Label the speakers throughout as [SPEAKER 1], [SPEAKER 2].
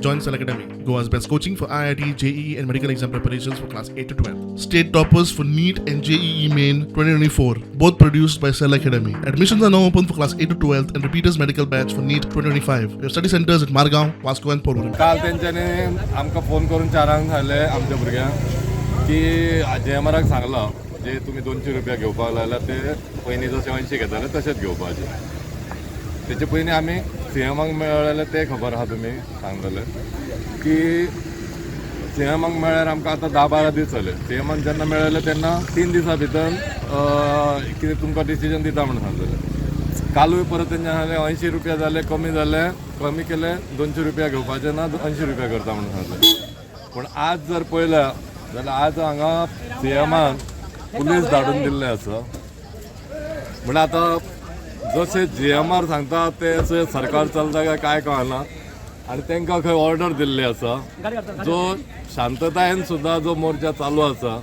[SPEAKER 1] Join Cell Academy, Goa's best coaching for IIT, JEE, and medical exam preparations for class 8 to 12. State toppers for NEET and JEE Main 2024, both produced by Cell Academy. Admissions are now open for class 8 to 12 and repeaters medical batch for NEET 2025. We have study centers at Margaon, Vasco, and Porvorim.
[SPEAKER 2] काल तेंच्यांनी आमकां phone करून चारांक सांगलें आमच्या भुरग्यांक की जीएमआराक सांगलां जे तुमी 200 रुपया घेवपाक लागला ते पयलीं जशें 80 घेताले तशेंच घेवपाचे. तेचे पयलीं आमी सीएमाक मेळ्ळे ते खबर आहा तुमी सांगतले की सीएमाक मेळ्ळ्यार आमकां आतां 10-12 दीस जाले. सीएमान जेन्ना मेळ्ळे तेन्ना 3 दिसां भितर कितें तुमकां डिसिजन दिता म्हणून सांगलेलें. कालूय परत तेंच्या सांगलें 80 रुपया जाले, कमी जाले, कमी केले, 200 रुपया घेवपाचे ना, 80 रुपया करता म्हणून सांगलें. पूण आज जर पळयल्या जाल्यार आज हांगा सीएमान पुलीस धाडून दिल्ले आसा. म्हणल्यार आतां जशें जीएमआर सांगता ते सरकार चलता काय काय कळना. आनी तांकां खंय ऑर्डर दिल्ली आसा. जो शांततायेन सुद्दां जो मोर्चा चालू आसा,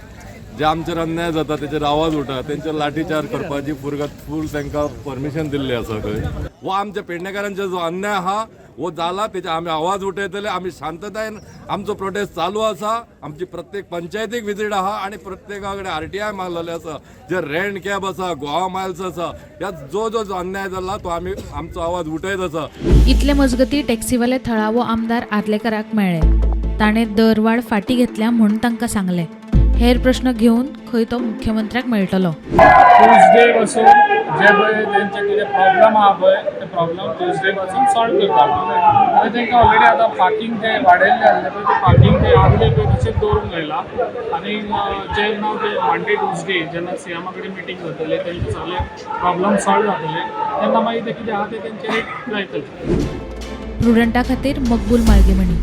[SPEAKER 2] जे आमचेर अन्याय जाता तेचेर आवाज उठा, तेंचेर लाठीचार्ज करपाची फूल तांकां परमिशन दिल्ली आसा खंय. वो आमच्या पेडणेकारांचेर जो अन्याय आहा वो जाला, तेचे आमी आवाज उठयतले. आमी शांततायेन आमचो प्रोटेस्ट चालू आसा. आमची प्रत्येक पंचायतीक विजीट आहा आनी प्रत्येका कडेन आरटीआय मागलेले आसा. जे रेंट कॅब आसा, गोवा मायल्स आसा, ह्या जो जो जो अन्याय जाला तो आमी आमचो आवाज उठयत आसा.
[SPEAKER 3] इतले मजगती टॅक्सीवाले थळावो आमदार आर्लेकराक मेळ्ळे. ताणें दरवाड फाटीं घेतल्या म्हूण तांकां सांगलें. हेर प्रश्न घेवन खंय तो मुख्यमंत्र्याक मेळटलो.
[SPEAKER 4] ट्युजडे पासून जे पळय तेंचे कितें प्रॉब्लम आहा पळय ते प्रॉब्लम ट्युजडे पासून सॉल्व करता. आनी तांकां ऑलरेडी आतां पार्कींग ते वाडयल्ले आसले पळय, ते पार्कींग ते आसले पळय तशेंच दवरूंक लायला. आनी जेन्ना ते मंडे ट्युजडे जेन्ना सीएमा कडेन मिटींग जातले, तेंचे सगळे प्रॉब्लम सॉल्व जातले, तेन्ना मागीर ते कितें आहा ते तेंचे रेट लायतले.
[SPEAKER 3] प्रुडंटा खातीर मकबूल माळगेमणी.